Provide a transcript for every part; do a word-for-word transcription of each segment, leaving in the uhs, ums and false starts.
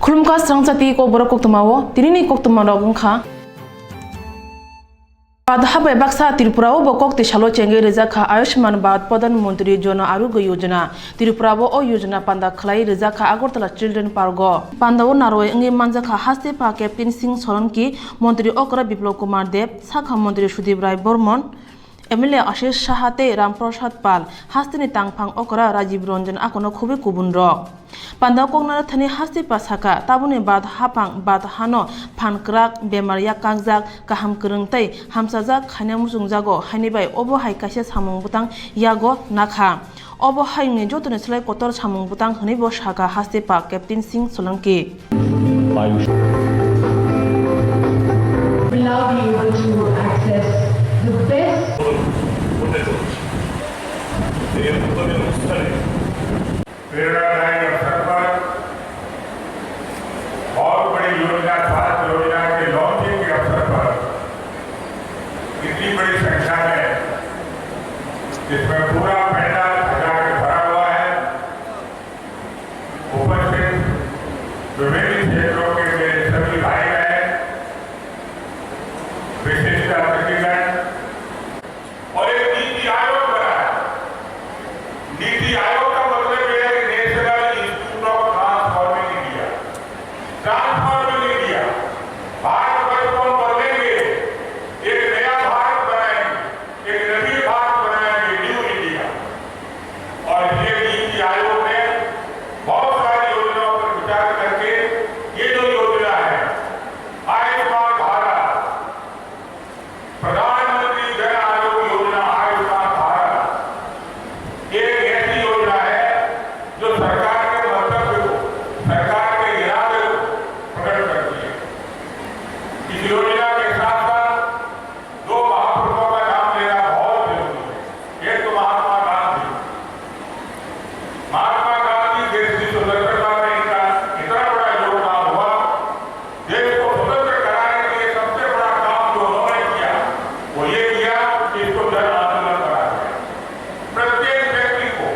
Khulumkha srangchati kokborok koktwmao, tinini koktwmarok wngkha. Bad habai baksa Tripura o bo kok twi salo chengwi rijak kha Ayushman Bharat Pradhan Mantri Jan Arogya Yojana. Tripura o o yojana panda khlai rijak kha Agartala Children Park o. Panda o narwai wngwi manjak kha haste pa Captain Singh Solanki, Mantri okra Biplab Kumar Deb, sakha Mantri Sudip Roy Barman, M L A Ashish Saha tei Ram Prasad Pal, hasteni tangphang okra Rajiv Ranjan, akono khobwi kubun rok. Panda koknarok thani haste pa saka, tabukni bad haphang bad hano phan kwrak, bemar yak kakjak, kaham kwrwng tei hamchajak khaina muchungjago, haini bai obo hai kaisa samung bwtang yago nakha. Obo hai wngwi jotoni slai kotor samung bwtang hwnwi bo saka haste pa Captain Singh Solanki. Will now be able to access the best. प्रेरणादायी अवसर पर बहुत बड़ी योजना, स्वास्थ्य योजना के लॉन्चिंग के अवसर पर इतनी बड़ी संख्या में, जिसमें पूरा पंडाल सजा के भरा हुआ है, उपस्थित विभिन्न क्षेत्रों के मेरे सभी भाई बहन, विशिष्ट अतिथिगण, और एक नीति आयोग बनाया। नीति आयोग का मतलब यह है कि national institute of transforming India. Transforming India, Bharatvarsh को हम बदलेंगे, एक नया भारत बनाएंगे, एक नवीन भारत बनाएंगे, न्यू इंडिया। और ये नीति आयोग ने बहुत सारी योजनाओं पर विचार करके ये जो योजना है, आयुष्मान भारत, प्रधानमंत्री जन आरोग्य योजना, आयुष्मान भारत, ये एक ऐसी योजना है जो सरकार के मंतव्य को, सरकार के इरादे को प्रकट करती है। इस योजना के साथ साथ दो महापुरुषों का नाम लेना बहुत जरूरी है। एक तो महात्मा गांधी, महात्मा गांधी देश की स्वतंत्रता में इनका इतना बड़ा योगदान हुआ, देश को स्वतंत्र कराने के लिए सबसे बड़ा काम जो उन्होंने किया, वो ये किया कि इसको जन आंदोलन बना दिया। प्रत्येक व्यक्ति को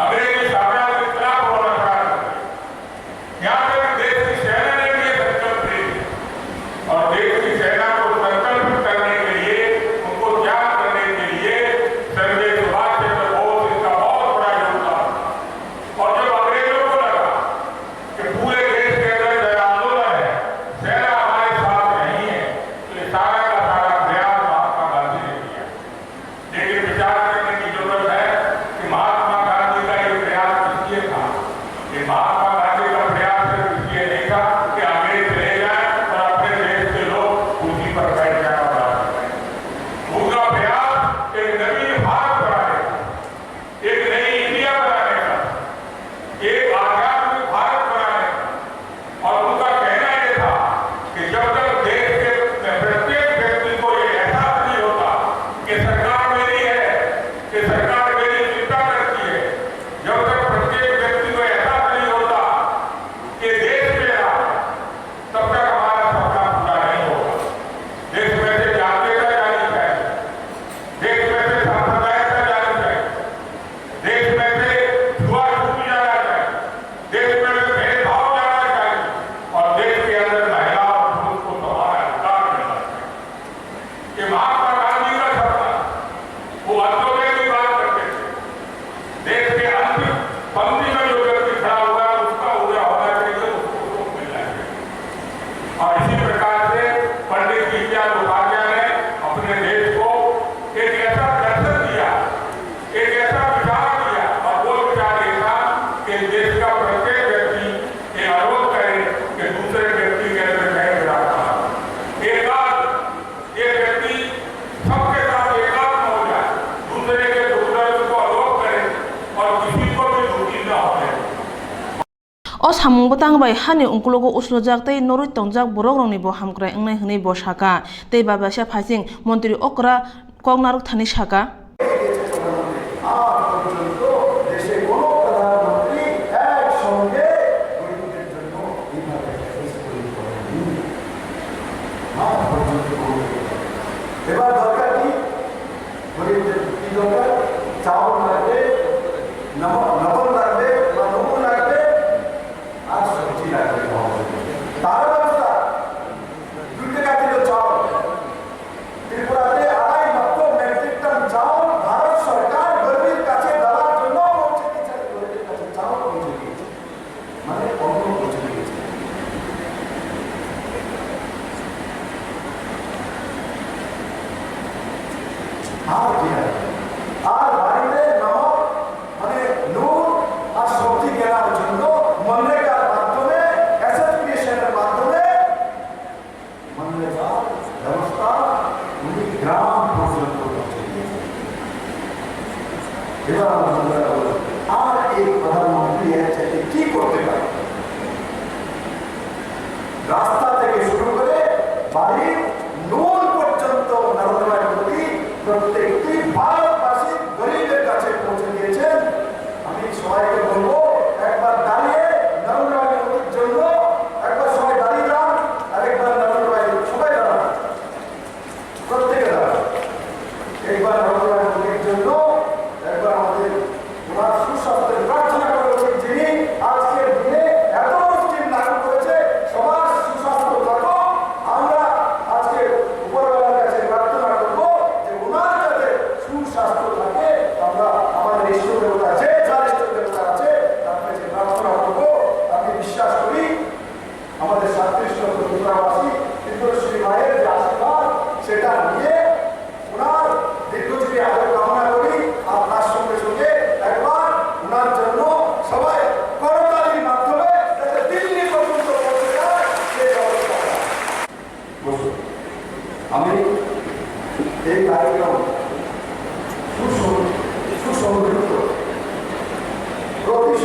अंग्रेजी साम्राज्य के खिलाफ लड़ना पड़ा। यहाँ तक देश की सेना ने भी ये संकल्प ले लिया। और देश की सेना को संकल्पित करने के लिए, उनको त्याग करने के लिए संजय सुभाष चंद्र बोस इसका बहुत बड़ा योगदान था। और जब अंग्रेजों को लगा कि पूरे देश के अंदर जन आंदोलन है, सेना हमारे साथ नहीं है, तो ये सारा का सारा प्रयास महात्मा गांधी ने किया। लेकिन विचार करने की जरूरत है कि महात्मा गांधी का ये प्रयास किस लिए था। ये महात्मा गांधी का प्रयास सिर्फ इसलिए नहीं था कि अंग्रेज चले जाए और अपने देश के लोग कुर्सी पर बैठ जाना बना सकें। उनका प्रयास एक नवीन भारत बनाने का, एक नई इंडिया बनाने का, एक आध्यात्मिक भारत बनाने का। और उनका कहना ये था कि जब तक देश के प्रत्येक व्यक्ति को ये एहसास नहीं होता कि सरकार मेरी है, कि सरकार मेरी चिंता करती है, जब तक प्रत्येक व्यक्ति को एहसास नहीं होता कि देश मेरा है, तब तक हमारा सपना पूरा नहीं होगा। देश में से जातीयता जानी चाहिए, देश में से सांप्रदायिकता जानी चाहिए, देश में से छुआछूत जाना चाहिए, देश में से भेदभाव जाना चाहिए और देश के अंदर महिला और पुरुष को समान अधिकार मिलना चाहिए। ये महात्मा गांधी का सपना, वो अंत्योदय की बात करते थे। देश के अंतिम पंक्ति में जो व्यक्ति खड़ा हुआ है, उसका उदय होना चाहिए, उसको सुख मिलना चाहिए। और इसी प्रकार से पंडित दीनदयाल उपाध्याय ने अपने देश को एक ऐसा दर्शन दिया, एक ऐसा विचार दिया, और वो विचार ये था कि देश का प्रत्येक व्यक्ति ये अनुरोध करे कि दूसरे व्यक्ति के अंदर कहीं विराट भाव। एक आध, एक व्यक्ति सबके साथ एकात्म हो जाए, दूसरे के दुख दर्द को अनुभव करे और किसी को भी दुखी न होने दे। O samung bwtang bai hani ungkulugo uslujak tei norwi tongjak borok rokni bo hamkrai wngnai hwnwi bo saka. Tei babaisa phaising montri okra kok narwk thani saka. আজ পর্যন্ত দেশে কোনো প্রধানমন্ত্রী একসঙ্গে গরিবদের জন্য এইভাবে প্যাকেজ তৈরি করেনি। আজ পর্যন্ত কোনো। এবার দরকার কি? গরিবদের কি দরকার? চাউল লাগবে, লবণ, লবণ লাগবে, বা নুন লাগবে, আর সবজি লাগবে।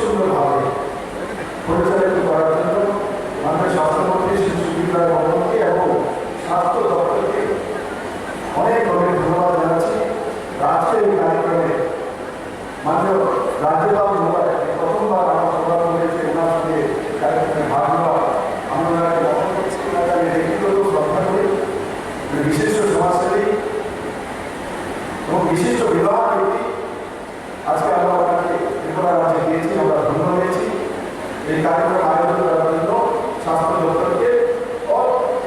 সুন্দরভাবে পরিচালিত করার জন্য মাননীয় স্বাস্থ্যমন্ত্রী শ্রী সুদীপ রায় বর্মনকে এবং স্বাস্থ্য দপ্তরকে অনেক অনেক ধন্যবাদ জানাচ্ছি। আর আজকের এই কার্যক্রমে মাননীয় রাজ্যপাল মহোদয় প্রথমবার আমার সৌভাগ্য হয়েছে ওনার সঙ্গে এই কার্যক্রমে ভাগ নেওয়া। আমি ওনাকে মহান ব্যক্তিত্ব হিসেবে ব্যক্তিগত শ্রদ্ধা করি। উনি বিশিষ্ট সমাজসেবী এবং বিশিষ্ট বিবাহ ব্যক্তি। আজকে আমরা ওনাকে ত্রিপুরা রাজ্যে গিয়েছি, আমরা ধন্য হয়েছি। এই কার্যক্রম আয়োজন করার জন্য স্বাস্থ্য দপ্তরকে ও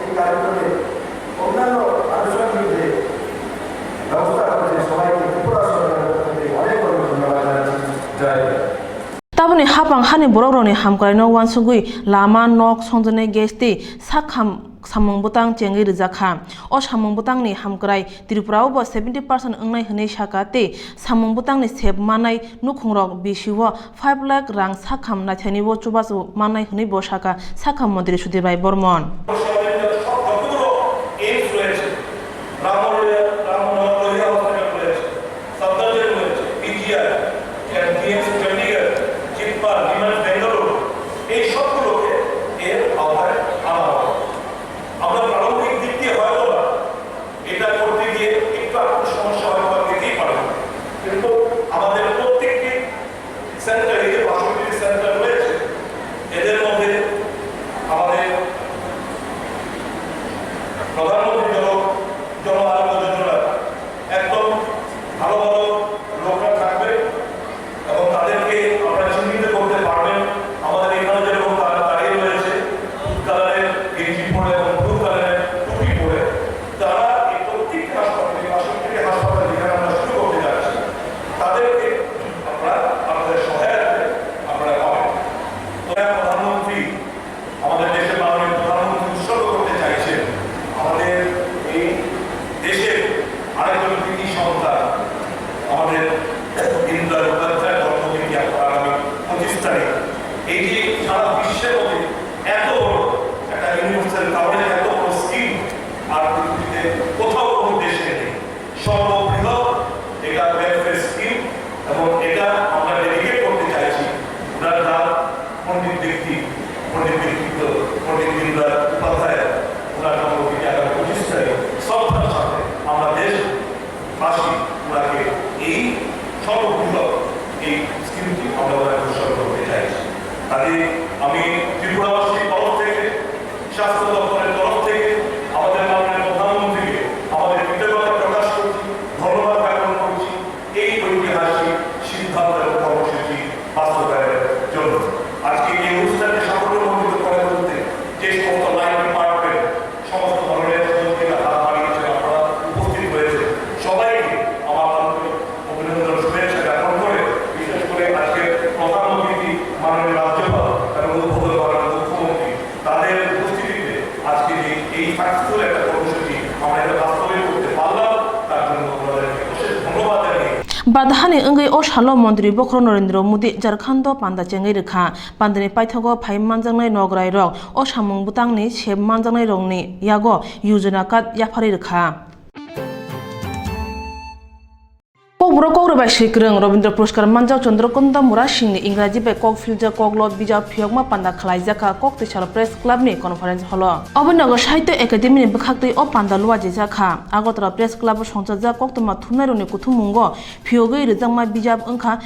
এই কার্যক্রমে অন্যান্য আনুষ্ঠানিক যে ব্যবস্থা করেছে সবাইকে ত্রিপুরা সরকারের পক্ষ থেকে অনেক অনেক ধন্যবাদ জানাচ্ছি। জয় Hind. Taboni hapang hani borokrokni hamkraino uansugwi lama, nok, songjani gas tei sakham samung bwtang chengwi rijak kha. O samung bwtangni hamkrai Tripura o bo seventy percent wngnai hwnwi sakha tei samung bwtangni sep manai nukhungrok bisio five lakh rang sakham naithani o chubachu mannai hwnwi bo sakha sakham montri Sudip Rai Bormon. সব যতগুলো এইমস রয়েছে, রাম মনোহর, রাম মনোহর লোহিয়া হসপিটাল রয়েছে, সাফদারজং রয়েছে, পিজিআই, এমজিএমসি চণ্ডীগড়, জিপমার, নিমস বেঙ্গালুরু, এই সবগুলোকে এর আওতায় আনা হবে। আমরা প্রারম্ভিক দিক দিয়ে হয়তো বা এটা করতে গিয়ে একটু আধটু সমস্যা হয়তো বা পেতেই পারে, কিন্তু আমাদের প্রত্যেকটি সেন্টার, এই যে বাষট্টিটি সেন্টার রয়েছে, এদের মধ্যে আমাদের প্রধানমন্ত্রী জন, জন আরোগ্য যোজনা একদম ভালো ভালো লোকরা থাকবে এবং তাদেরকে আপনারা চিহ্নিত করতে পারবেন। আমাদের এখানে যেরকম তারা দাঁড়িয়ে রয়েছে, হলুদ কালারের গেঞ্জি পরে এবং ব্লু কালারের টুপি পরে, তারা এই প্রত্যেকটি হাসপাতালে, বাষট্টিটি হাসপাতাল যেখানে আমরা শুরু করতে যাচ্ছি, তাদেরকে আমরা আপনাদের সহায়তায় আপনারা পাবেন। তো প্রধানমন্ত্রী, আমাদের দেশের মাননীয় প্রধানমন্ত্রী উৎসর্গ করতে চাইছেন আমাদের এই দেশের আরেকজন কৃতি সন্তান, আমাদের দীনদয়াল উপাধ্যায় কর্মজীবনী আগামী পঁচিশ তারিখ। এই যে সারা বিশ্বের মধ্যে এত বড় একটা ইউনিভার্সাল কভারেজ, এত বড় স্কিম আর পৃথিবীতে কোথাও কোনো দেশে নেই। সর্ববৃহৎ এটা ওয়েলফেয়ার স্কিম এবং এটা আমরা ডেডিকেট করতে চাইছি ওনার নাম পণ্ডিত ব্যক্তি, পণ্ডিত ব্যক্তিত্ব, পণ্ডিত দীনদয়াল উপাধ্যায়, ওনার জন্মদিনে আগামী পঁচিশ তারিখ শ্রদ্ধার সাথে আমরা দেশবাসী ওনাকে এই সর্ববৃহৎ এই স্কিমটি আমরা ওনাকে উৎসর্গ করতে চাইছি। কাজে আমি ত্রিপুরাবাসীর তরফ থেকে, স্বাস্থ্য দপ্তরের তরফ থেকে আমাদের মাননীয় প্রধানমন্ত্রীকে আমাদের কৃতজ্ঞতা প্রকাশ করছি, ধন্যবাদ জ্ঞাপন করছি এই ঐতিহাসিক সিদ্ধান্ত এবং কর্মসূচি বাস্তবায়নের জন্য। আজকে এই অনুষ্ঠানকে সাফল্যমণ্ডিত করে তুলতে যে সমস্ত লাইন ডিপার্টমেন্ট সমস্ত ধরনের সহযোগিতা হাত বাড়িয়েছেন, আপনারা উপস্থিত হয়েছে, সবাইকে আমার আন্তরিক অভিনন্দন, শুভেচ্ছা জ্ঞাপন করে, বিশেষ করে আজকে প্রধান অতিথি মাননীয় রাজ্যপাল এবং উদ্বোধন করেন মুখ্যমন্ত্রী, তাদের উপস্থিতিতে আজকে যে এই সাকসেসফুল একটা কর্মসূচি আমরা এটা বাস্তবায়ন করতে পারলাম, তার জন্য ওনাদেরকে অশেষ ধন্যবাদ জানিয়ে Badahani wngwi o salo Montri Bokhorok Narendra Modi Jharkhando panda chengwi rwkha. Pandani paithago phai manjaknai nograirok o samung bwtangni sep manjaknairokni yago yojana card yapharwi rwkha. Kokborok kokrwi bai swi kwrwng Rabindra Puraskar manjak Chandrakanta Murasingni Ingraji bai kok philjak koklo bijap phiyokma panda khlaijak kha Koktwisa Press Clubni conference hall-o. Aboni nogo Sahitya Academy-ni bwkhaktwi o panda luajijak kha. Agartala Press Club-o songchajak koktwma thumnairokni kuthumungo phiyogwi rwjakma bijap wngkha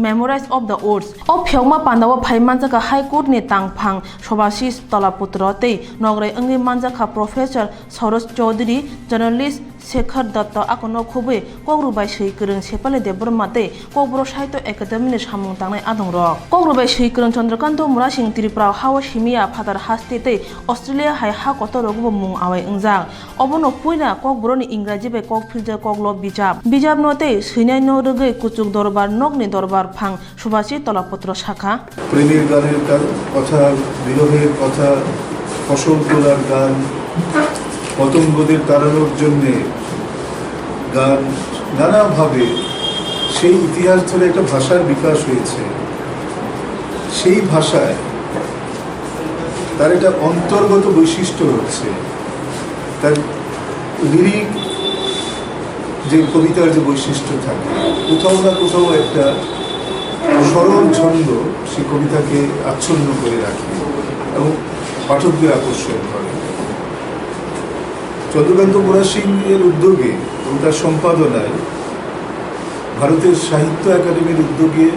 Memories of the Woods. O phiyokma panda-o phai manjakha High Court-ni tangphang Subhashish Talaputro tei nograi wngwi manjakha Professor Saroj Choudhury, journalist Shekhar Datta akono khubui Kokborok bai swi kwrwng Sepali Debbarma tei Kokborok Sahitya Academy-ni samung tangnai adongrok. Kokborok bai swi kwrwng Chandrakanta Murasing Tripura hao simiya phatar haste tei Australia hai ha kotor rogobo mung awai wngjak. Obono puila Kokborokni Ingraji bai kok philjak koklo bijap. Bijapno tei swinaino rwgwi kuchuk dorbar nokni dorbar phang Subhashish Talaputro sakha. প্রেমের গানের কা-, কথা, বিরহের কথা, ফসল তোলার গান, পতঙ্গদের তাড়ানোর জন্যে গান, নানাভাবে সেই ইতিহাস ধরে একটা ভাষার বিকাশ হয়েছে। সেই ভাষায় তার একটা অন্তর্গত বৈশিষ্ট্য হচ্ছে তার লিরিক, যে কবিতার যে বৈশিষ্ট্য থাকে, কোথাও না কোথাও একটা সরল ছন্দ সেই কবিতাকে আচ্ছন্ন করে রাখে এবং পাঠকদের আকর্ষণ করে। চন্দ্রকান্ত মোরা সিং এর উদ্যোগে এবং তার সম্পাদনায় ভারতের সাহিত্য একাডেমির উদ্যোগে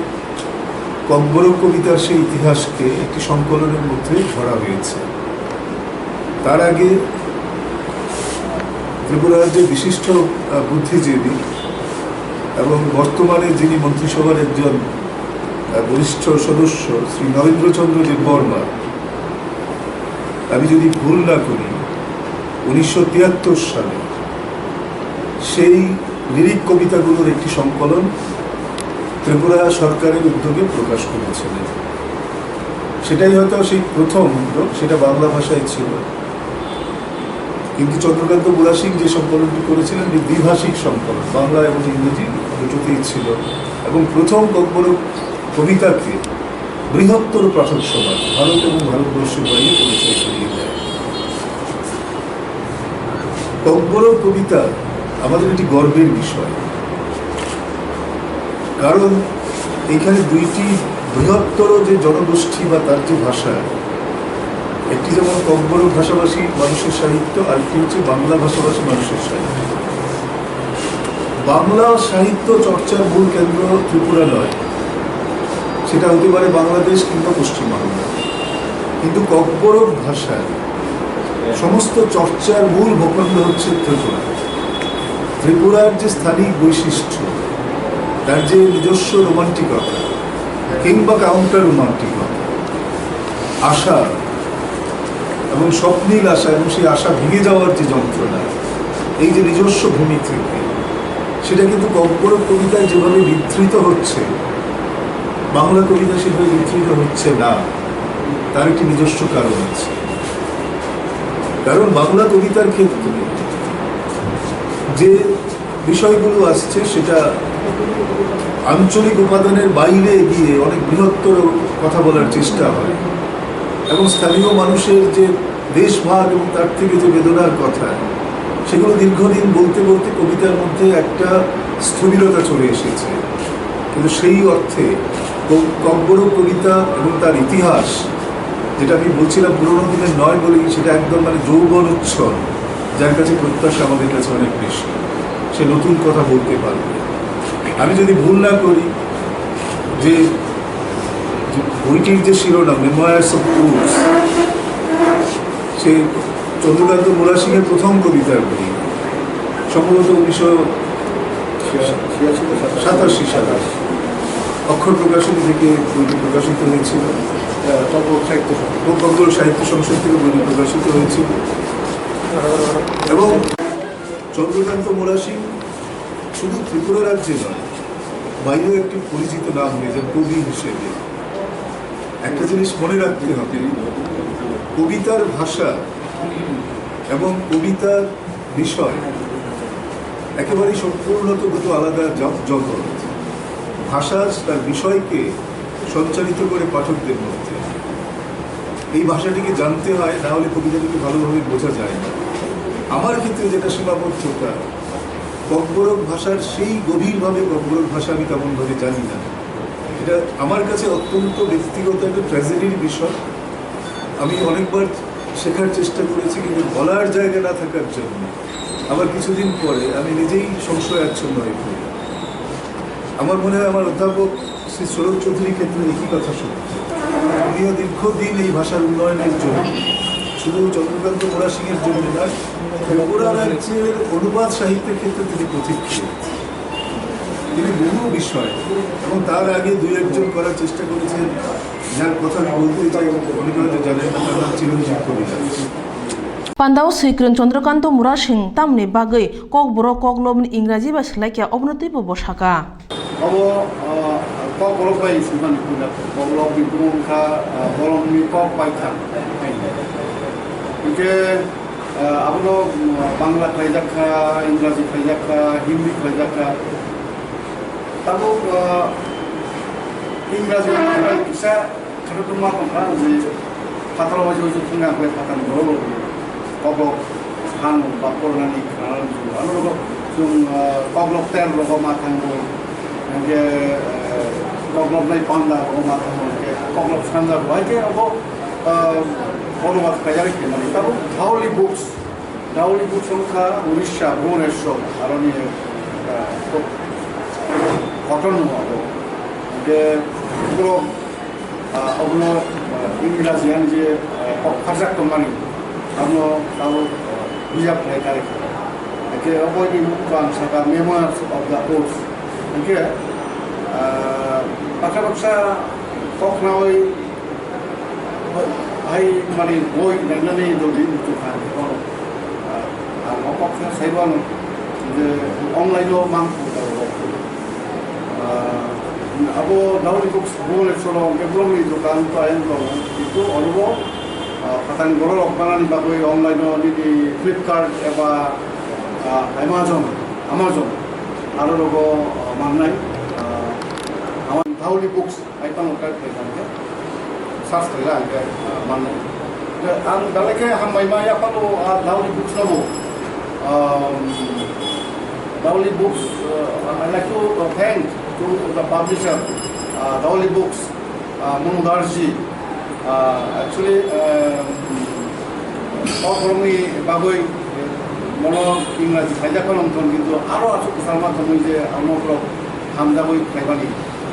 ককবরক কবিতার সেই ইতিহাসকে একটি সংকলনের মধ্যে ধরা হয়েছে। তার আগে ত্রিপুরা রাজ্যের বিশিষ্ট, আহ, বুদ্ধিজীবী এবং বর্তমানে যিনি মন্ত্রিসভার একজন, আহ, বরিষ্ঠ সদস্য শ্রী নরেন্দ্রচন্দ্র দেববর্মা, আমি যদি ভুল না করি, উনিশশো তিয়াত্তর সালে সেই লিরিক কবিতাগুলোর একটি সংকলন ত্রিপুরা সরকারের উদ্যোগে প্রকাশ করেছিলেন। সেটাই হয়তো সেই প্রথম উদ্যোগ, সেটা বাংলা ভাষায় ছিল। কিন্তু চন্দ্রকান্ত মোরা সিং যে সংকলনটি করেছিলেন, এটি দ্বিভাষিক সংকলন, বাংলা এবং ইংরেজি দুটোতেই ছিল। এবং প্রথম ককবরক কবিতাকে বৃহত্তর পাঠক সমাজ, ভারত এবং ভারতবর্ষের বাইরে পরিচয় করিয়ে দেয়। ককবরক কবিতা আমাদের একটি গর্বের বিষয়, কারণ এখানে দুইটি বৃহত্তর যে জনগোষ্ঠী বা তার যে ভাষা, একটি যেমন ককবরক ভাষাভাষী মানুষের সাহিত্য, আরেকটি হচ্ছে বাংলা ভাষাভাষী মানুষের সাহিত্য। বাংলা সাহিত্য চর্চার মূল কেন্দ্র ত্রিপুরা নয়, সেটা হতে পারে বাংলাদেশ কিংবা পশ্চিমবাংলা, কিন্তু ককবরক ভাষায় সমস্ত চর্চার মূল ভূখণ্ড হচ্ছে ত্রিপুরা। ত্রিপুরার যে স্থানিক বৈশিষ্ট্য, তার যে নিজস্ব রোমান্টিকতা কিংবা কাউন্টার রোমান্টিকতা, আশা এবং স্বপ্নিল আশা এবং সেই আশা ভেঙে যাওয়ার যে যন্ত্রণা, এই যে নিজস্ব ভূমি থেকে, সেটা কিন্তু ককবরক কবিতায় যেভাবে বিধৃত হচ্ছে, বাংলা কবিতা সেভাবে বিধৃত হচ্ছে না। তার একটি নিজস্ব কারণ আছে। কারণ বাংলা কবিতার ক্ষেত্রে যে বিষয়গুলো আসছে, সেটা আঞ্চলিক উপাদানের বাইরে গিয়ে অনেক বৃহত্তর কথা বলার চেষ্টা হয় এবং স্থানীয় মানুষের যে দেশভাগ এবং তার থেকে যে বেদনার কথা, সেগুলো দীর্ঘদিন বলতে বলতে কবিতার মধ্যে একটা স্থবিরতা চলে এসেছে। কিন্তু সেই অর্থে ক-, ককবরক কবিতা এবং তার ইতিহাস, যেটা আমি বলছিলাম পুরোনো দিনের নয় বলেই, সেটা একদম মানে যৌবন উচ্ছল, যার কাছে প্রত্যাশা আমাদের কাছে অনেক বেশি। সে নতুন কথা বলতে পারবে। আমি যদি ভুল না করি, যে, যে বইটির যে শিরোনাম Memoirs of Woods, সে চন্দ্রকান্ত মোরা সিংয়ের প্রথম কবিতার বই, সম্ভবত উনিশশো সাতাশি সালে অক্ষর প্রকাশনী থেকে বইটি প্রকাশিত হয়েছিল। আহ, ককবরক সাহিত্য সংসদ। ককবরক সাহিত্য সংসদ থেকে বইটি প্রকাশিত হয়েছিল। এবং চন্দ্রকান্ত মোরা সিং শুধু ত্রিপুরা রাজ্যে নয়, বাইরেও একটি পরিচিত নাম হয়ে যান কবি হিসেবে। একটা জিনিস মনে রাখতে হবে, কবিতার ভাষা এবং কবিতার বিষয় একেবারেই সম্পূর্ণত দুটো আলাদা জ-, জগৎ। ভাষা তার বিষয়কে সঞ্চারিত করে পাঠকদের মধ্যে। এই ভাষাটিকে জানতে হয়, না হলে কবিতাটিকে ভালোভাবে বোঝা যায় না। আমার ক্ষেত্রে যেটা সীমাবদ্ধতা, ককবরক ভাষার সেই গভীরভাবে ককবরক ভাষা আমি তেমনভাবে জানি না। এটা আমার কাছে অত্যন্ত ব্যক্তিগত একটা ট্র্যাজেডির বিষয়। আমি অনেকবার শেখার চেষ্টা করেছি, কিন্তু বলার জায়গা না থাকার জন্য আবার কিছুদিন পরে আমি নিজেই সংশয়াচ্ছন্ন হয়ে পড়ি। আমার মনে হয় আমার অধ্যাপক শ্রী সৌরভ চৌধুরীর ক্ষেত্রে একই কথা সত্য। উনিও দীর্ঘদিন এই ভাষার উন্নয়নের জন্য, শুধু চন্দ্রকান্ত মোরা সিংয়ের জন্য নয়, ত্রিপুরা রাজ্যের অনুবাদ সাহিত্যের ক্ষেত্রে তিনি পথিকৃৎ। তিনি বহু বিষয় এবং তার আগে দুই একজন করার চেষ্টা করেছেন, যার কথা আমি বলতে চাই, অনেকে হয়তো জানেন না, তার নাম চিরঞ্জিত কবিরাজ। Pandao swi kwrwng Chandrakanta Murasing tamni bagwi Kokborok koklobni Ingraji bai swlai khe obono teibo bwsaka. Obo, ah, Kokborok bai swimani puila, Koklobni bumung wngkha, ah, bolongni kok baithang. Hinkhe, ah, abono, mm, Bangla khlaijak kha, Ingraji khlaijak kha, Hindi khlaijak kha. Tabuk, ah, Ingraji kisa Kheno tongma tongkha, je phataro waisa waisa thangya, hwnkhe phatani borok rok koklop phang ba pornani khna rwkha. Ano rok chwng, ah, koklop ter rogo ma thango. Hwnkhe, eh, Koklopnai panda rok ma tongmani khe koklop sanja bo hai khe abo, ah, bono ma khaijak khe mani. Tabuk Dhauli Books, Dhauli Books wngkha Orissa, Bhubaneswar, aroni, ah, ko-, koton no abo. Hingke borok, ah, obono, ah, Ingraji ani je, ah, kok pharjak tongmani, abono tabuk, ah, bijap khlai kari kha. Hingke obo ni mung khe ang sakha Memoirs of the Oaths. Hingke, ah, baksa baksa kok naui hai mani boi nainani dodi muchung kha, ah, ang o kok sa saibo ang je online o mang kha, ah, abo Dhauli Books Bhubaneswar o hingke borokni dokan to ayang tongo, kintu oro bo, ah, phatani borok rok manani bagwi online o nini Flipkart eba, ah, Amazon, Amazon aro rogo, ah, mannai, ah, Dhauli Books. Ai tamo kai phai tang khe search khlai ang khe, ah, mannai. Je ang belai khe hambai ma yaphano, ah, Dhauli Books no bo. Um, Dhauli Books, uh, I like to, uh, thank to the publisher, uh, Dhauli Books, uh, Manu Darji. Uh, actually, um, o borokni bagwi, eh, mono Ingraji khaijak phano wngthon, kintu aro aswk kwchangma tongwi je amo borok hamjagwi khlaimani.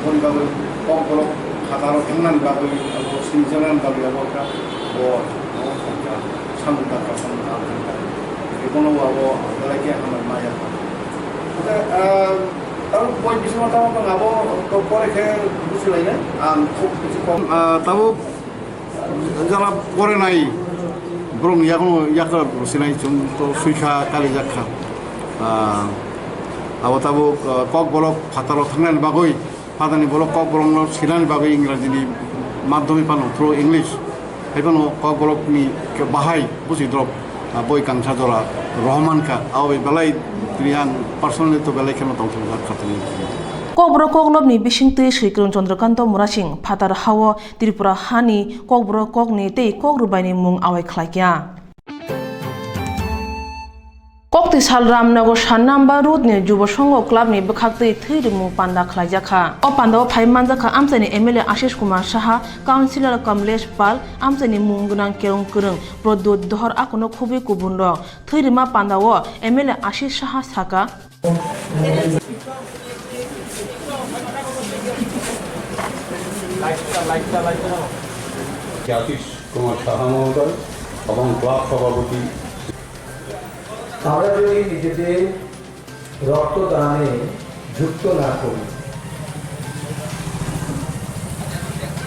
Aboni bagwi kokborok phataro thangnani bagwi abo sinijaknani bagwi abo kha bo abo kha samung dakha samung dakha kha. Ebono abo belai khe hambai maya kha. Hwnkhe, ah, tabuk boi bisingo tamo tong abo to pore khe bujilainai ang khub kisi kom. Ah, tabuk jara pore nai borokni yakono yakra sinai chwng to swi kha kalijak kha. Ah, abo tabuk, ah, kokborok phataro thangnani bagwi Phatani borok kokborokno sinani bagwi Ingrajini madhyamik phano through English. Hai phano kokborokni bahai busi drop, ah, boi kangsa jora rohormankha. Abo bai belai tini ang personally to belai kheno tongthokjak kha tini. Kokborok koklopni bisingtwi Swikrung Chandrakanta Murasing phatar hao Tripura hani kokborok kokni tei kok rwbaini mung awai khlaikha. Kokti sal Ramnagar San Number Road ni Jubo Songho Club ni bwkhaktwi thwi rimung panda khlaijak kha. O panda o phai manjak kha amchaini M L A Ashish Kumar Saha, Councillor Kamlesh Pal, amchaini mung gwnang kerong kwrwng Pradyut Dhor, akono khubui kubun rok. Thwi rima panda o M L A Ashish Saha saka. Ashis কুমার সাহা মহোদয় এবং ক্লাব সভাপতি। আমরা যদি নিজেদের রক্তদানে যুক্ত না করি,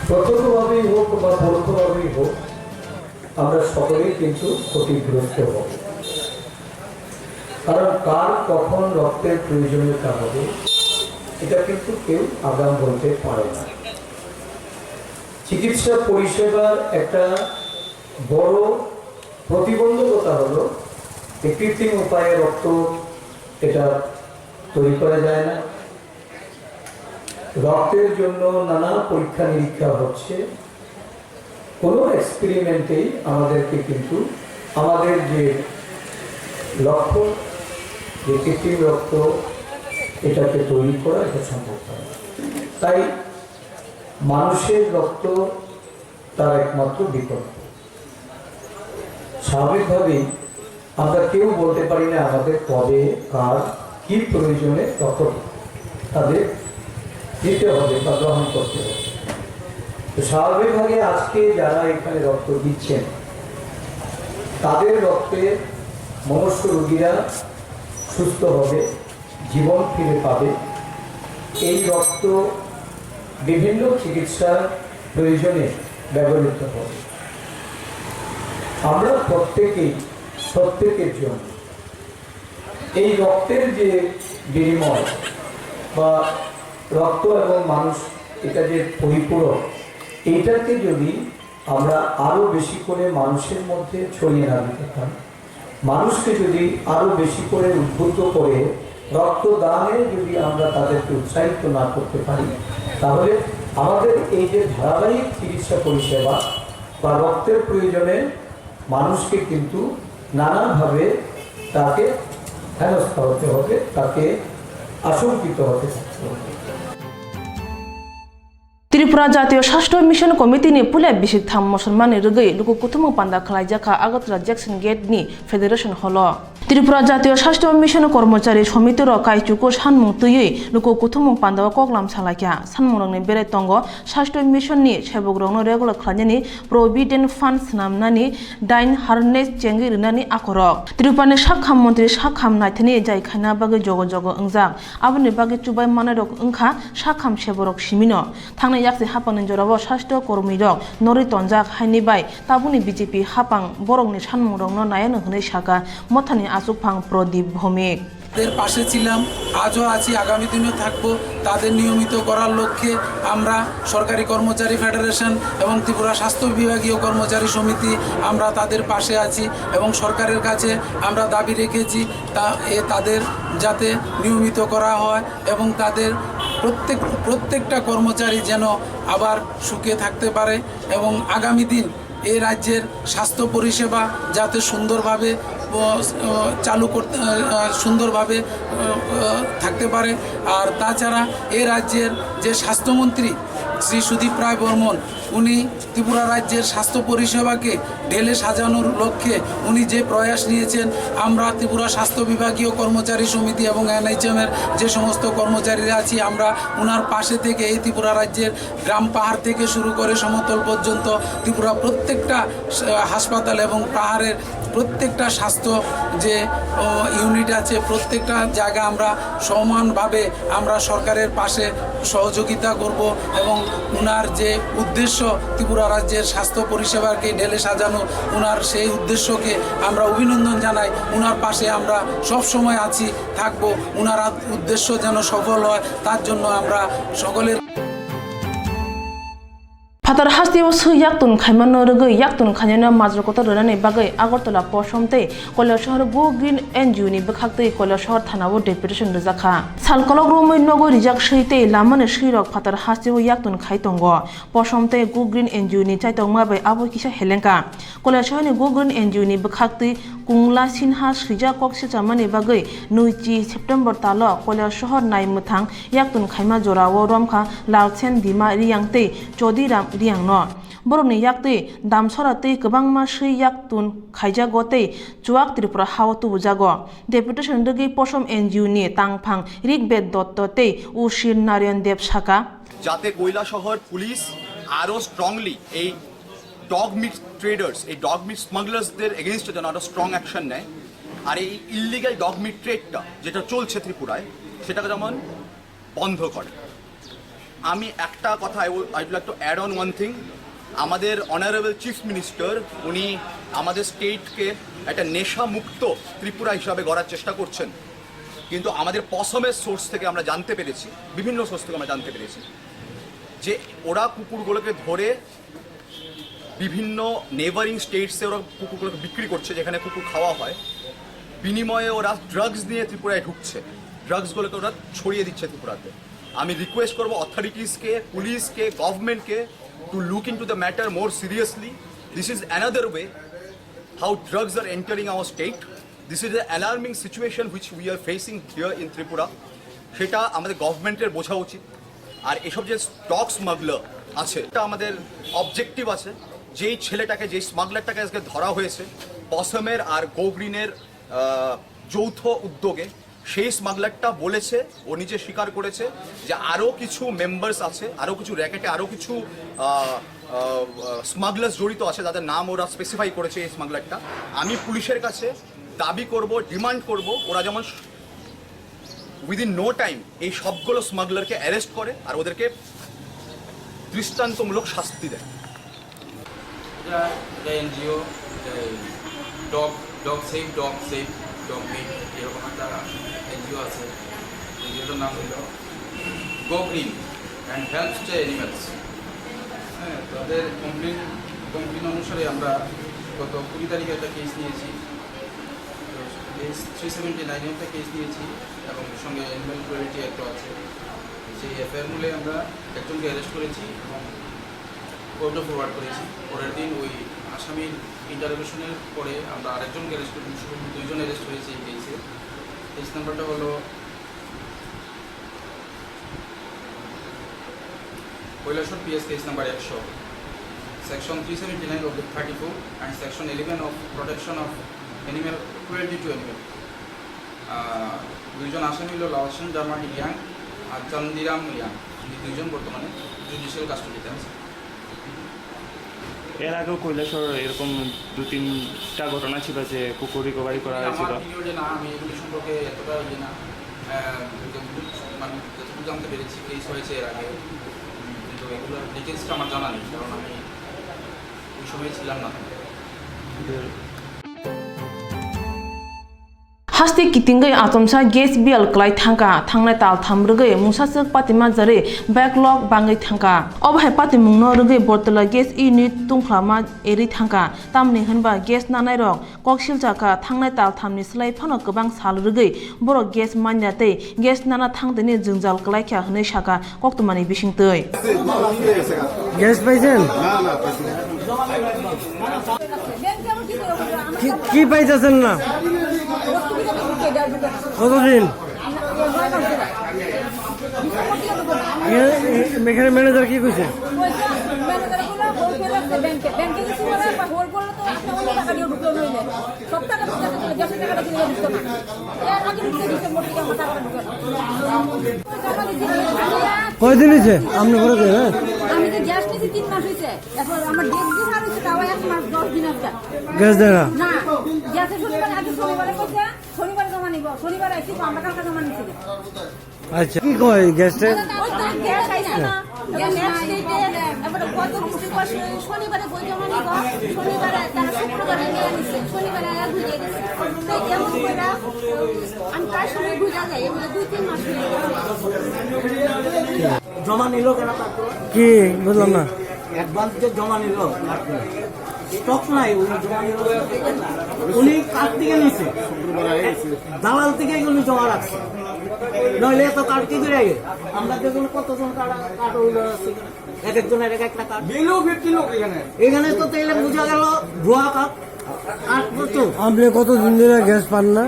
প্রত্যক্ষভাবেই হোক বা পরোক্ষভাবেই হোক, আমরা সকলেই কিন্তু ক্ষতিগ্রস্ত হব। কারণ কার কখন রক্তের প্রয়োজনীয়তা হবে, এটা কিন্তু কেউ আগাম বলতে পারে না। চিকিৎসা পরিষেবার একটা বড় প্রতিবন্ধকতা হলো যে কৃত্রিম উপায়ে রক্ত এটা তৈরি করা যায় না। রক্তের জন্য নানা পরীক্ষা নিরীক্ষা হচ্ছে। কোনো এক্সপেরিমেন্টেই আমাদেরকে কিন্তু আমাদের যে লক্ষ্য, যে কৃত্রিম রক্ত, এটাকে তৈরি করা, এটা সম্ভব হয় না। তাই মানুষের রক্ত তার একমাত্র বিকল্প। স্বাভাবিকভাবেই আমরা কেউ বলতে পারি না আমাদের কবে, কার, কি প্রয়োজনে রক্ত তাদের দিতে হবে বা গ্রহণ করতে হবে। তো স্বাভাবিকভাবে আজকে যারা এখানে রক্ত দিচ্ছেন, তাদের রক্তে মনুষ্য রোগীরা সুস্থ হবে, জীবন ফিরে পাবে। এই রক্ত বিভিন্ন চিকিৎসার প্রয়োজনে ব্যবহৃত হবে। আমরা প্রত্যেকেই, প্রত্যেকের জন্য এই রক্তের যে বিনিময় বা রক্ত এবং মানুষ, এটা যে পরিপূরক, এইটাকে যদি আমরা আরো বেশি করে মানুষের মধ্যে ছড়িয়ে না দিতে পারি, মানুষকে যদি আরো বেশি করে উদ্বুদ্ধ করে রক্তদানে যদি আমরা তাদেরকে উৎসাহিত না করতে পারি, তাহলে আমাদের এই যে ধারাবাহিক চিকিৎসা পরিষেবা বা রক্তের প্রয়োজনে মানুষকে কিন্তু নানাভাবে তাকে হেনস্থা হতে হবে, তাকে আশঙ্কিত হতে হবে। Tripura Jatiyo Sastho Mission Committee ni puila bisik tham musulmani rwgwi luku kuthumung panda khwlaijakha Agartala Jackson Gate ni Federation Hall o. Tripura Jatiyo Sastho Mission Kormochari Somiti rok kaichuku sanmung twiwi luku kuthumung panda o koklam salaikha. Sanmung rokni berai tongo Sastho Mission ni sebok rokno regular khlainani, Provident Fund swnamnani, dain harness chengwi rwnani akorok. Tripura ni sakham montri sakham naithani jai khaina bagwi jogo jogo wngjak. Aboni bagwi chubai manai rok wngkha sakham seborok simino. Thangnai yakse hapangni jorao sastho kormi rok norwi tonjak haini bai tabukni B J P hapang borokni sanmung rokno nayano hwnwi saka mothani achukphang Prodip Bhomik. তাদের পাশে ছিলাম, আজও আছি, আগামী দিনেও থাকবো। তাদের নিয়মিত করার লক্ষ্যে আমরা সরকারি কর্মচারী ফেডারেশন এবং ত্রিপুরা স্বাস্থ্য বিভাগীয় কর্মচারী সমিতি, আমরা তাদের পাশে আছি এবং সরকারের কাছে আমরা দাবি রেখেছি তা এ তাদের যাতে নিয়মিত করা হয় এবং তাদের প্রত্যেক প্রত্যেকটা কর্মচারী যেন আবার সুখে থাকতে পারে এবং আগামী দিন এই রাজ্যের স্বাস্থ্য পরিষেবা যাতে সুন্দরভাবে, ও, ও, চালু করতে, আহ, সুন্দরভাবে, আহ, আহ, থাকতে পারে। আর তাছাড়া এই রাজ্যের যে স্বাস্থ্যমন্ত্রী শ্রী সুদীপ রায় বর্মন, উনি ত্রিপুরা রাজ্যের স্বাস্থ্য পরিষেবাকে ঢেলে সাজানোর লক্ষ্যে উনি যে প্রয়াস নিয়েছেন, আমরা ত্রিপুরা স্বাস্থ্য বিভাগীয় কর্মচারী সমিতি এবং এনএইচএম এর যে সমস্ত কর্মচারীরা আছি, আমরা ওনার পাশে থেকে এই ত্রিপুরা রাজ্যের গ্রাম পাহাড় থেকে শুরু করে সমতল পর্যন্ত ত্রিপুরা প্রত্যেকটা, আহ, হাসপাতাল এবং পাহাড়ের প্রত্যেকটা স্বাস্থ্য যে, ও, ইউনিট আছে, প্রত্যেকটা জায়গা আমরা সমানভাবে আমরা সরকারের পাশে সহযোগিতা করব এবং ওনার যে উদ্দেশ্য ত্রিপুরা রাজ্যের স্বাস্থ্য পরিষেবাকে ঢেলে সাজানো, ওনার সেই উদ্দেশ্যকে আমরা অভিনন্দন জানাই। ওনার পাশে আমরা সব সময় আছি, থাকব। ওনার উদ্দেশ্য যেন সফল হয়, তার জন্য আমরা সকলের Phatar hasteo swi yaktun khaimano rwgwi yaktun khainano majra kotor rwnani bagwi Agartala Posom tei Koilasohor Go Green N G O ni bwkhaktwi Koilasohor thanao deputation rwjakha. Sal kolok romwi nogo rijak swi tei lamani swirok phatar hasteo yaktun khai tongo. Posom tei Go Green N G O ni chaitokma bai abo kisa helengkha. Koilasohorni Go Green N G O ni bwkhaktwi Kungla Sinha swijak kok silchamani bagwi nui chi September talo Koilasohor nai mwthang yaktun khaima jorao romkha Lalsen Dima Riyang tei Chodiram Riyangno. Borokni yaktwi damsora tei kwbangma swi yaktun khaijago tei chuak Tripura hao tubujago. Deputation rwgwi Posom N G O ni tangphang Rigbed Dotto tei Ushir Narayan Dev saka. যাতে কৈলাসহর পুলিশ আরও স্ট্রংলি এই dog meet traders, এই dog meet স্মাগলার্সদের এগেনস্টে যেন আরও strong action নেয়, আর এই ইলিগাল ডগ মিট ট্রেডটা যেটা চলছে ত্রিপুরায়, সেটাকে যেমন বন্ধ করে। আমি একটা কথা, I would, I would like to add on one thing. আমাদের অনারেবল চিফ মিনিস্টার, উনি আমাদের স্টেটকে একটা নেশা মুক্ত ত্রিপুরা হিসাবে গড়ার চেষ্টা করছেন, কিন্তু আমাদের পশমের সোর্স থেকে আমরা জানতে পেরেছি, বিভিন্ন সোর্স থেকে আমরা জানতে পেরেছি যে ওরা কুকুরগুলোকে ধরে বিভিন্ন নেবারিং স্টেটসে ওরা কুকুরগুলোকে বিক্রি করছে, যেখানে কুকুর খাওয়া হয়। বিনিময়ে ওরা ড্রাগস নিয়ে ত্রিপুরায় ঢুকছে, ড্রাগসগুলোকে ওরা ছড়িয়ে দিচ্ছে ত্রিপুরাতে। আমি রিকোয়েস্ট করবো অথরিটিসকে, পুলিশকে, গভর্নমেন্টকে to look into the matter more seriously. This is another way how drugs are entering our state. This is the alarming situation which we are facing here in Tripura. সেটা আমাদের গভর্নমেন্টের বোঝা উচিত। আর এসব যে ডগ স্মাগলার আছে, এটা আমাদের অবজেক্টিভ আছে, যেই ছেলেটাকে, যেই স্মাগলারটাকে আজকে ধরা হয়েছে পশমের আর গোগ্রিনের, আহ, যৌথ উদ্যোগে, সেই স্মাগলারটা বলেছে, ও নিজে স্বীকার করেছে যে আরও কিছু মেম্বার্স আছে, আরও কিছু র্যাকেটে আরও কিছু, আহ, আহ, আহ, স্মাগলার্স জড়িত আছে, যাদের নাম ওরা স্পেসিফাই করেছে এই স্মাগলারটা। আমি পুলিশের কাছে দাবি করব, ডিমান্ড করব, ওরা যেমন উইদিন নো টাইম এই সবগুলো স্মাগলারকে অ্যারেস্ট করে আর ওদেরকে দৃষ্টান্তমূলক শাস্তি দেয়। এটা, এটা এনজিও, এই dog, dog save, dog save, dog meet, এরকম একটা এনজিও আছে। এনজিওটার নাম হইল go green and helps the animals. হ্যাঁ, তাদের কমপ্লেন, কমপ্লেন অনুসারে আমরা গত কুড়ি তারিখে একটা কেস নিয়েছি। তো কেস থ্রি সেভেন্টি নাইনে একটা কেস নিয়েছি এবং সঙ্গে অ্যানিমেল ক্রুয়েলটি একটা আছে। সেই এফআইআর মূলে আমরা একজনকে অ্যারেস্ট করেছি এবং কোর্টও ফরওয়ার্ড করেছি। পরের দিন ওই আসামির ইন্টারোগেশনের পরে আমরা আরেকজনকে অ্যারেস্ট করেছি, দুইজন অ্যারেস্ট হয়েছে এই কেসে। কেস নাম্বারটা হলো কৈলাসহর পিএস কেস নাম্বার একশো, section three seventy nine oblique thirty four and section eleven of protection of animal cruelty to animal। আহ, দুইজন আসামি হলো লাওয়াসন জার্মান রিয়াং আর চান্দিরাম রিয়াং। এই দুইজন বর্তমানে জুডিশিয়াল কাস্টডিতে আছে। এর আগেও কৈলাসহর এরকম দু তিনটা ঘটনা ছিল যে কুকুর রিকভারি করা হয়েছিল। আমার পিরিয়ডে না, আমি এগুলি সম্পর্কে এতটা ইয়ে না। আহ, যতটুকু, মানে, যতটুকু জানতে পেরেছি, কেস হয়েছে এর আগে। উম, কিন্তু এগুলোর ডিটেলসটা আমার জানা নেই, কারণ আমি ওই সময় ছিলাম না। Haste kitingwi achomsa gas biyal kwlai thangkha, thangnai tal tham rwgwi mungsaswk patima jarwi backlog bangwi thangkha. Obo hai patimungno rwgwi Bortola gas unit tungkhlama erwi thangkha, tamni hwnba gas nanairok kok siljakha, thangnai tal thamni slai phano kwbang sal rwgwi borok gas manya tei gas nana thangtini jwngjal kwlaikha hwnwi sakha koktwmani bisingtwi. Gas paisen? কি, কি পাইতেছেন না? কতদিন? এ-, এ-, এখানে ম্যানেজার কি কইছে? কয়দিন হয়েছে? আপনি করে দেন, হ্যাঁ? আমি তো গ্যাস নিয়েছি তিন মাস হয়েছে। এখন আমার ডেট যে বার হয়েছে, তাও এক মাস দশ দিন আছে। গ্যাস দেখা? না, গ্যাসে শনিবার, আগে শনিবারে কইছে, শনিবারে জমা নিব। শনিবারে আইছি, আমরা কালকে জমা নিচ্ছি। আচ্ছা, কি কয় গ্যাসটা? ওই তো গ্যাস আইছে না। গ্যাস নাই। এবারে গত বৃহস্পতিবার, শনিবারে বই জমা নিব। শনিবারে তারা শুক্রবারে নিয়ে নিছে। শনিবারে আয়া ঘুরে গেছে। তো এমন করে আমি প্রায় সময় ঘুরে যাই, এগুলো দুই তিন মাস হয়ে গেছে। জমা নিল কেন তারপর? কি বুঝলাম না। অ্যাডভান্স যে জমা নিল তারপর। স্টক নাই, উনি জমা নিল। উনি কার থেকে নিছে? দালাল থেকে উনি জমা রাখছে। নইলে এত কার্ড কি করে? আমরা যেগুলো কতজন কার্ড, কার্ড হইলো আছে, এক একজনের এক একটা কার্ড। বিলও ফিফটি লোক এখানে। এখানে তো তাইলে বুঝা গেল ভুয়া কার্ড। কার্ড তো। আপনি কতদিন ধরে গ্যাস পান না?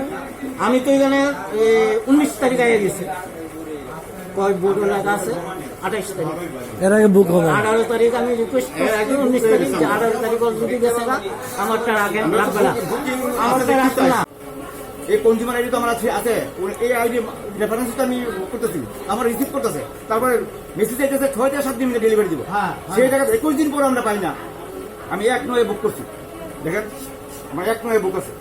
আমি তো এখানে, এ, উনিশ তারিখ আগে গেছি। কয় বুক লেখা আছে আঠাইশ তারিখ। এর আগে বুক হবে না। আঠারো তারিখ আমি রিকোয়েস্ট করছি, উনিশ তারিখ, যে আঠারো তারিখ already গেছে গা, আমারটা আগে লাগবে না। আমারটা রাখবে না। এই কনজিউমার আইডি তো আমার আছে, আছে। ওর এই আইডি রেফারেন্স তো আমি করতেছি, আমার রিসিভ করতেছে। তারপরে মেসেজ আইতেছে ছয় থেকে সাত দিন মধ্যে ডেলিভারি দিব। হ্যাঁ, হ্যাঁ। সেই জায়গাতে একুশ দিন পরে আমরা পাই না। আমি এক নয় বুক করছি। দেখেন, আমার এক নয় বুক আছে।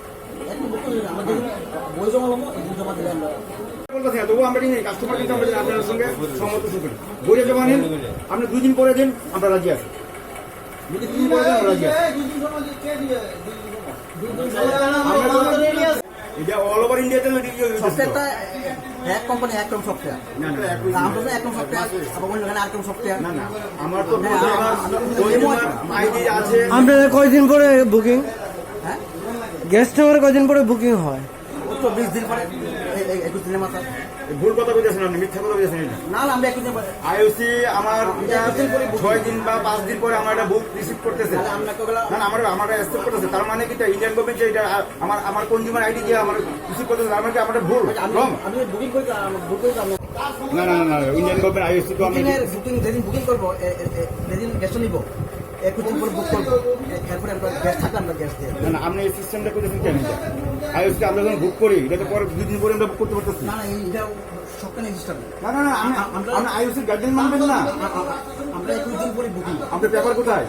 বলতেছি না, তবুও আমরা কিন্তু কাস্টমার কিন্তু আমাদের আপনার সঙ্গে সম্মত সুখী। বইটা জমা নিন, আপনি দুই দিন পরে দিন, আমরা রাজি আছি। যদি দুই দিন পরে দেন, আমরা রাজি আছি। আমরা তো এটা all over ইন্ডিয়াতে রেডি হয়ে গেছে। সফটওয়্যারটা এক কোম্পানি, এক রকম সফটওয়্যার। না, না, না, আমরা তো এক রকম সফটওয়্যার, আবার অন্য আইডি আছে। আপনাদের কয়দিন পরে বুকিং? হ্যাঁ? গ্যাস নেওয়ার কয়দিন পরে বুকিং হয়? ও তো বিশ দিন পরে, এই, এই একুশ দিনের মাথায়। ভুল কথা কইতেছেন আপনি, মিথ্যা কথা কইতেছেন এটা। না, না, আমরা একুশ দিন পরে। আইওসি আমার আমরা একুশ দিন পরে বুক। ছয় দিন বা পাঁচ দিন পরে আমার এটা বুক রিসিভ করতেছে। তাহলে আমরা তো গেলাম। না, না, আমার, আমার অ্যাকসেপ্ট করতেছে। তার মানে কি এটা ইন্ডিয়ান গভর্নমেন্ট যে এটা আমার, আমার কনজিউমার আইডি দিয়ে আমার রিসিভ করতেছে, তার মানে কি আমার এটা ভুল, আমি, রং? আমি বুকিং করি তো, আমার ভুল করি তো আমরা। না, না, না, না, ইন্ডিয়ান গভর্নমেন্ট আইওসি তো আমরা বুকিংয়ের, বুকিং যেদিন বুকিং করবো, এ, এ, এ, যেদিন গ্যাসটা নিবো, একুশ দিন পরে বুক করবো। এ, এরপরে আমরা গ্যাস থাকলে আমরা গ্যাস দিয়ে। না, না, আপনি এই সিস্টেমটা করতেছেন কেন এটা? আইওসি আমরা যখন বুক করি, এটা তো পরে দুই দিন পরে আমরা বুক করতে পারতেছি। না, না, এই, এটা সবখানে সিস্টেম। না, না, না, আপনি, আ-, আমরা, আপনি আইওসির গাইডলাইন মানবেন না। আ-, আ-, আমরা একুশ দিন পরে বুকিং। আপনার পেপার কোথায়?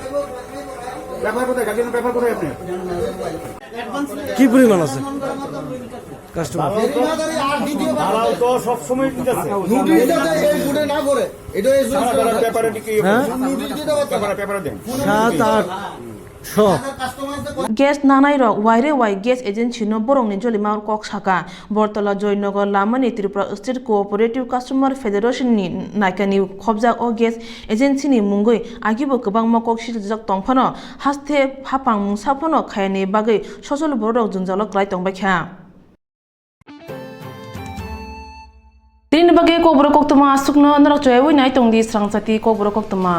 পেপার কোথায়? গাইডলাইনের পেপার কোথায় আপনার? কি পরিমাণ আছে কাস্টমার? তারাও তো সব সময় ঠিক আছে। নোটিশ দিতে এই ফুটে না করে। এটা এই সারা বেলার পেপারে কি হ্যাঁ? নোটিশ দিতে পারতো না। পেপারে, পেপারে দেন। সাত, আট, শ। Gas nanai rok waire wai gas agency no borok ni jolima kok saka. Bortola Joynagar lama ni Tripura State Cooperative Customer Federation ni naikani khobjak o gas agency ni mungwi agibo kwbangma kok siljak tongphano haste hapang mungsa phano khayani bagwi sosol borok jwngjalo kwlai tongbaikha. Tini bagwi kokborok koktwma aswkno norok choyawi nai tongdi srangchati kokborok koktwma.